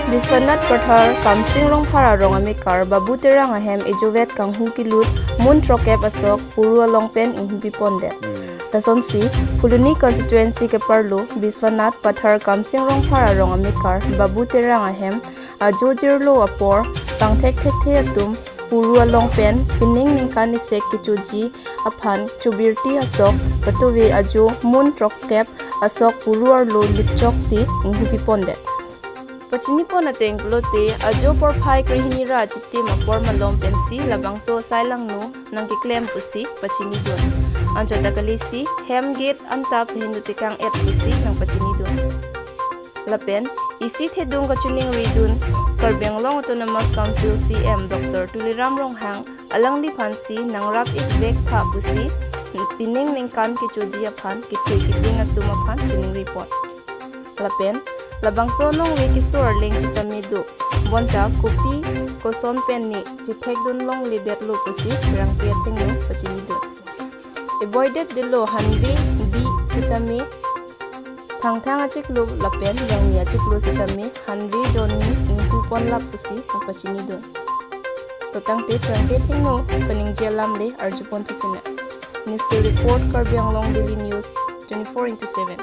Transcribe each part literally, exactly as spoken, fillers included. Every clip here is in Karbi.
Biswanath Pathar Kamsing Rongphar arong amekar Babu Terang ahem ejovet kanghu kilut mun throkep asok puru along pen inghupi pondet. Lasonsi, Phuloni constituency keparlo Biswanath Pathar Kamsing Rongphar arong amekar Babu Terang ahem ajo jirlo apor pangthek thekthe atum puru along pen pining ningkan isek kechoji aphan chobirti asok katuve ajo mun throkep asok puru arlo lipchoksi inghupi pondet. Pachini pon ateng pulote ajo porphai krehini ra chitim apor malom pensi labangso asai langno nangkeklem pusi pachini dun. Anchot ta kalisi hem gate antap hindu tekang et pusi nangpachini dun. Lapen isi thedung kachiningri dun Karbi Anglong Autonomous Council C M Doctor Tuliram Ronghang alangliphansi nangrap-ik vek tha pusi pining ningkan kechoji aphan kethe keding atum aphan chiningri pon. Lapen labangso nongve keso arleng sitame do. Bonta kopi koson pen ne chethek dun longledetlo pusi rangke athengno pachini dun. Avoided delo hanve bi sitame thangthang achiklo lapen jangmi achiklo sitame hanve jonni inghu ponlap pusi pachini dun. Totangte rangke athengno kaningje alam le arjupon thusina. News to report, Karbi Anglong Daily News, twenty-four into seven.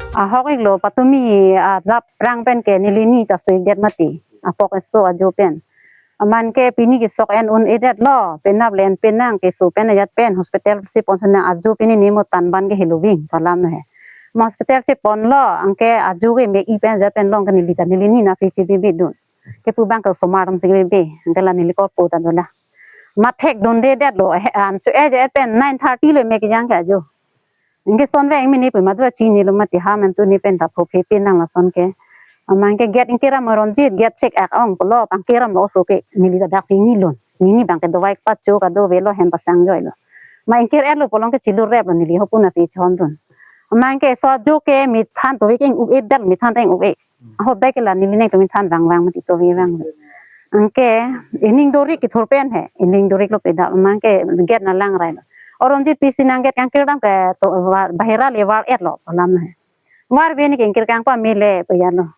Ahok-iklo patumi adap rang pen ke neli ni ta suikdet mati. Apok eso ajo pen. Aman ke pini kesok en un-edetlo, penap le en penang keso pen ajat pen hospital si pon senang ajo pini ni mo tanban ke heloving palam no he. Mo hospital si ponlo, anke ajo ke me-i pen ajat pen long ke neli ta neli ni nasi chibibi dun. Kepu abang ke osomar atum si bibi, anke la neli korpo ta dola. Mathek dundedetlo, eh, an su eh je pen nine thirty le me kejang ke ajo. Anke son ve ingmi ni pu madu chinilo mati ha men tu ni pen ta phophe pen nang lason ke. Aman ke gate ingkir ram Ronjit gate chek ak ong pulo pangkir ram lo oso ke neli ta dak pini lun. Neli abang ke dovai pacho kadovelo hem pasang joilo. Ma ingkir etlo pulo ke chilur replo neli hopu nasi chon dun. Aman ke so ajo ke mithan to vek ing-u-edetlo mithan ta ing-u-e. Ahop dai ke la neli neng to mithan vangvang mati to vevang. Anke ining dorik kethur pen he, ining doriklo peda, aman ke gate na langrailo. O Ronjit pisi nang gate kangkir dam ke to var, bahira le var-etlo palam he. Varve ni ke ingkir kangpame le peyalo.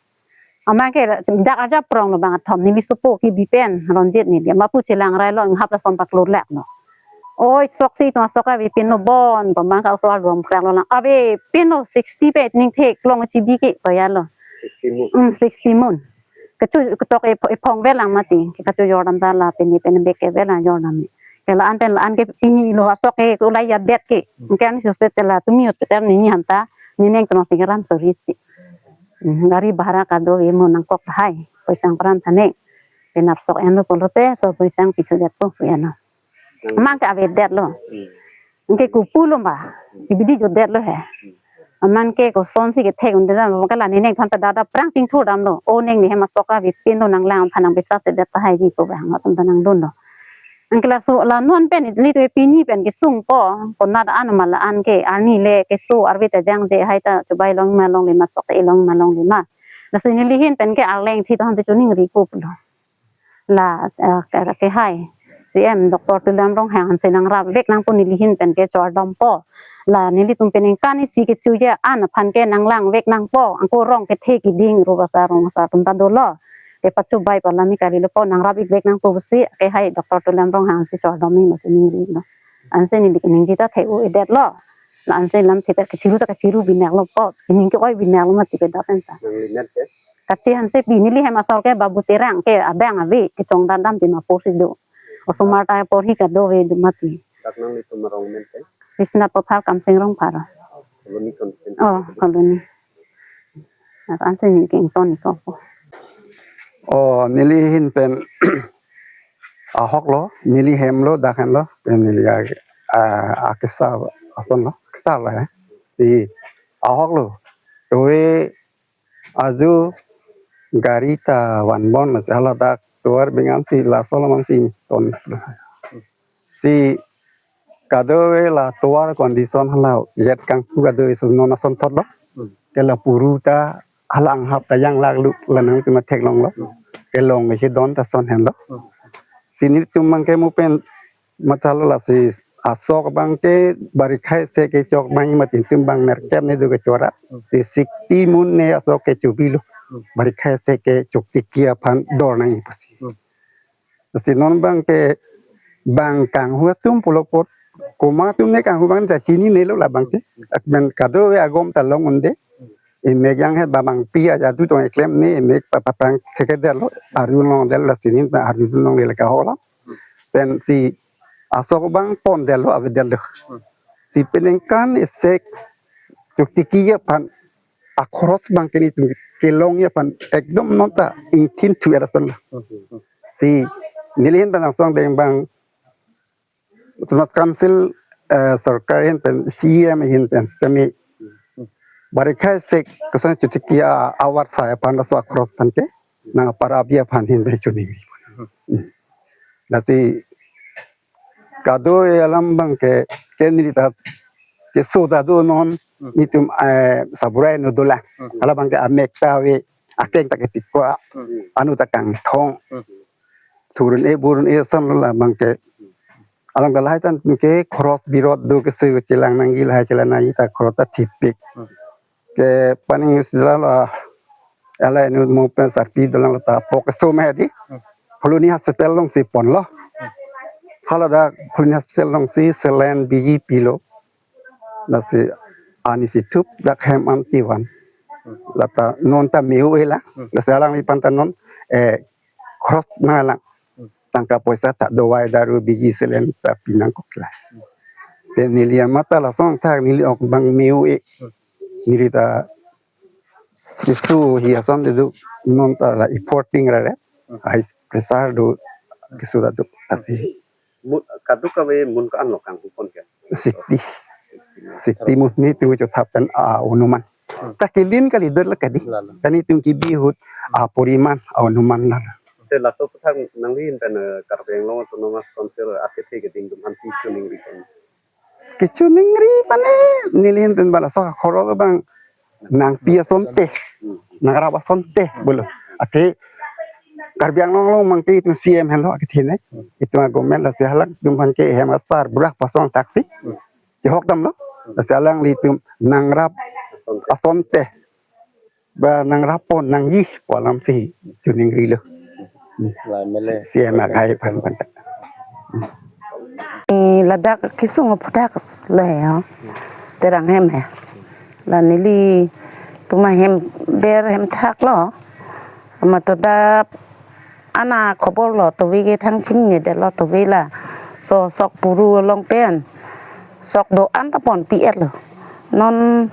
Aman ke dak arjap pronglo bang athom neli sopo kebi pen Ronjit neli. Mapu chelangrailo inghap lason paklur laklo. Oi, sok si tong sok avepinlo bon, pamang ka so alom krak lo lang. Avepinlo sixty pe ning thek long chibi ke peyalo. Sixty mun. Hmm, sixty mun. Kechu ketok e, ephong velang mati. Ke kachu Jordan ta la pini pini bek ke velang Jordan ni. Ke la-an pen la-an ke pini lo asok ke kulai ya det ke. Ke ani hospital la tumi hospital ni ni hanta ni neng tono singaram sorry si. Hmm, gari bahara kadove mo nangkok hai. Poisang pran thaneng. Penap sok enlo pulote so poisang pithu det po pu eno. Mang ke avedetlo. Anke kopulo ba. Ibidi jodetlo he. Aman ke kosonsi kethek undetlo. Ke la neng thanta dada prang chingthur damlo. O neng ni hem asok avepinlo nanglang aphan nang pisa sedet tahai ji ko bang atum ta nangdunlo. Anke laso la non pen ili tu pini pen kesung po. Konat an ma la-an ke arni le keso arve ta jangje hai ta chubai long ma longle ma sok ta ilong ma longle ma. Lasi neli hin pen ke arleng thi to hanse chiningri koplo. La, eh, ke, ke hai. C M Doctor Tuliram Ronghang hanse nangrap vek nangpo neli hin pen ke chor dampo. La nelitum pen ingkan isi kechoji an aphan ke nanglang vek nangpo. Angko rong kethe keding ro basa rong basa atum ta dolo. Ke pachubai palami kali lepo nangrap-ik vek nangpo pusi ke hai Doctor Tuliram Ronghang si chor dam ni ma chiningri lo. Anse neli keningje ta thek-u-edetlo. La anse lam thek ta kechiru ta kechiru binaklo po. Ning ke oi binaklo mati ke dapen ta. Nang linet ke? Kachi hanse pi neli hem asor ke Babu Terang ke abang ave kechong dadam ti ma porsi do. Osomar ta porhi kadove do mati. Dak nanglitum arong men ke? Biswanath Pathar Kamsing Rongphar. Colony constituency. Oh, colony. Anse ni ke ington ni ko. Oh, neli hin pen ahoklo, neli hemlo, dak henlo, pen neli a, a, akesa asonlo, akesa la, eh. Si ahoklo. Tove ajo gari ta vanbon la hala dak tovar bingan si laso laman si ton. Si kadove la tovar condition hala jet kangpu kadove si non asonthotlo. Ke la puru ta hala anghap ta janglak lu la nangtum theklonglo. Ke long ke don ta son henlo. Si nelitum mang ke mo pen mathalo lasi asok abang ke bari khai se kechok abang mati tum bang nerkep ne do kechora. Si sixty mun ne asok kechobilo. Hmm. Barikha isi ke chokche ke aphan dor nangji pusi. Hmm. Lasi non abang ke bang kanghu atum pulo apot, komat atum ne kanghu abang ta chininelo labang ke. Amen kadokave agom ta long un-e. Emek janghet ba bangpi ajadu tong eklem ne emek pa- paprang thekthedetlo, arjulongdetlo, lasi ne ta arjulongle lake ahok alam. Pensi asok abang pondetlo, avedetlo. Si peningkan isi chokche ke aphan akhoros abang ke netum kelongji aphan ekdom non ta ingthin thu era son. Si neli ahin pen angsong deng abang Autonomous Council, eh, sorkar ahin pen C E M ahin pen sitame barikha isi koson chokche ke a- awat sai aphan laso akhoros aphan ke nangpara abi aphan ahin pen choningri. Hmm. Lasi kadokave alam abang ke, ke neli ta keso ta do non, hmm, netum, eh, saburai no dolang. Hmm. Hala abang ke amek ta ave, akeng ta ketikwa, hmm, anu ta kangthong. Hmm. Thurun e burun e ason lo labang ke. Alang ke lahai tan ke khoros birot do, keso chelang nangji, lahai chelang nangji ta khoros ta thipik. Hmm. Ke paning sila lo, ah, ala enu mo pen sarpi dolang lo ta pok keso ma di. Hmm. Phuloni Hospital alongsi ponlo. Hmm. Hala dak Phuloni Hospital alongsi saline biji pilo. Lasi ani si thup dak hem an si van. Hmm. Lata non ta me-o-e lang. Hmm. Lasi alangliphan ta non, eh, khoros nanglang. Hmm. Tangka poisa ta dawai daru biji saline ta pi nangkoklang. Hmm. Pen neli amat ta lason thak neli ok abang me-o-e. Hmm. Neli ta keso hi ason de do, non ta la effort ting rare. Hmm. High pressure do, keso ta do. Lasi Mu- kadokave mun ko-an lo kanghu pon ke? Sixty. Sixty mun netum chotha pen, ah, onuman. Hmm. Ta kelin kalidet la kadi. Lalo. Kan netum kebi ahut, ah, poriman, ah, onuman la. Te laso aputhak nangli ahin pen, eh, Karbi Anglong Autonomous Council akethe keding atum aphan pi choningri pon? Kechoningri mane neli ahin pen ba laso akhoros abang nangpi asonte, nangrap asonte pulo. Athe Karbi Anglong along abang ke itum C E M henlo akethe ne. Itum agomen lasi halangtum aphan ke hem asar bura pasong taksi. Chehok damlo. Lasi alanglitum nangrap asonte ba nangrap pon nangji pu alam si choningrilo. La M L A. C E M agai aphan aphan ta. Eh, ladak kesung aphuthak le ya. Terang hem he. La nelitum ahem ber hem thak lo. Amat to dak ana khobor lo, tovi ke thang chingnedetlo, tovi laso sok puru along pen sok do-an ta ponpi-etlo. Non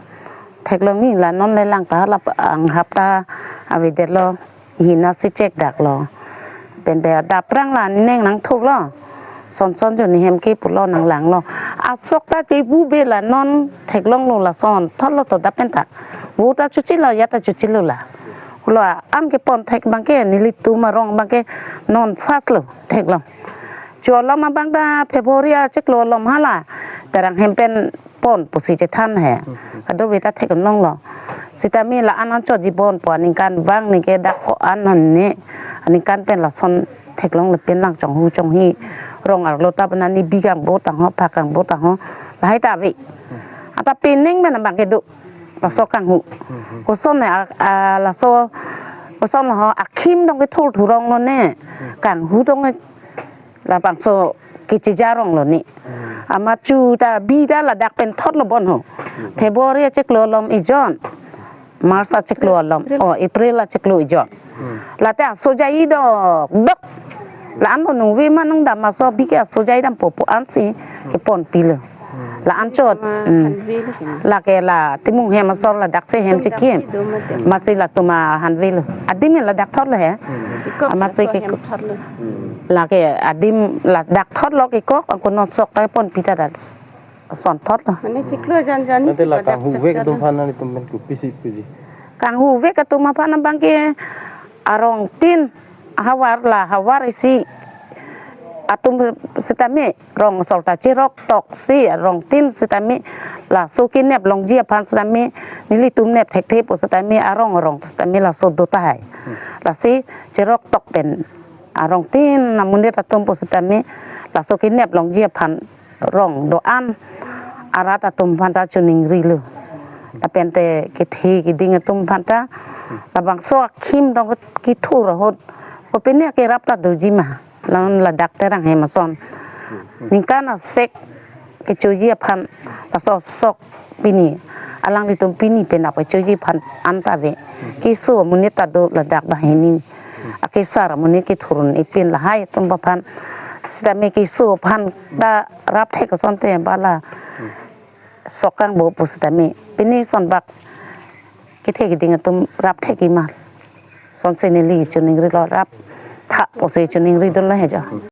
theklong ni la non le lang ta la anghap ta avedetlo. Hina si chek daklo. Pen pen adap aphrang la neng nangthurlo. Son son jo ne hem ke pulo nanglanglo. Asok ta chebu be la non theklonglo, lason thotlo to dap pen ta. Vo ta chochilo, ya ta chochilo la. Pulo an kepon thek abang ke nelitum arong abang ke non first lo theklong. Cholom abang ta February achiklo alom hala. Terang hem pen pon pusi chethan he. Hmm. Kadokave ta theklonglo. Sitame la-an anchot jibon pu aningkan abang neke dak ko-an non ne. Aningkan pen lason theklong le pen lang chonghu chonghi. Rong arlo ta bana ni bi kangbo tangho, phak kangbo tangho. Lahai ta ave. Ata pening mena abang kedo. Laso kanghu. Hmm. Koson ne a, a, laso koson ho akhim dong kethur thurong lo ne. Hmm. Kanghu dong labangso kechejarong lo ni. Hmm. Amat chu ta bi ta ladak pen thotlo bon ho. Hmm. February achiklo alom ejon. March achiklo alom. April. Oh, April achiklo ejon. Hmm. Late asojai dokdok. La-an lo nungve ma nung dam aso bi ke asojai dampo pu ansi, hmm, keponpilo. Hmm. La-an chot. Ma, hmm, hanve lo. Lake la Timung hem asor ladak si hem chekim. Amatsi latum ahanve lo. Adim ladak thotlo he. Hmm. Amatsi ke hem thotlo. Hmm. Lake adim ladak thotlo kekok, angko non sok ta ponpi ta dak son thotlo. Mane chiklo jan jan. Ante la kanghu vek atum aphan nangtum pen kopisi puji? Kanghu vek atum aphan abang ke arong tin havar la havar isi atum sitame rong asor ta cherok tok si arong tin sitame laso kenep longji aphan sitame nelitum nep thekthe pu sitame arong arong sitame laso do tahai. Hmm. Lasi cherok tok pen arong tin amonit atum pu sitame laso kenep longji aphan rong do-an arat atum aphan ta choningrilo. Lapen te kethe keding atum aphan ta Labangso akhim dong kethur ahut, kopine kerap ta doji ma. Lanon ladak Terang hem ason. Ningkan asek kechoji aphan, laso sok pini, alanglitum pini penap kechoji aphan anta ave. Keso amonit ta do ladak banghini. Akesar amonit kethur un-e pin lahai atum aphan. Sitame keso aphan ta rap thek asonte bala sok kangbo pu sitame. Pini son bak kethe keding atum rap thek-i ma. Sonsi neli chiningrilo, rap tha pusi chiningridun lo he jo.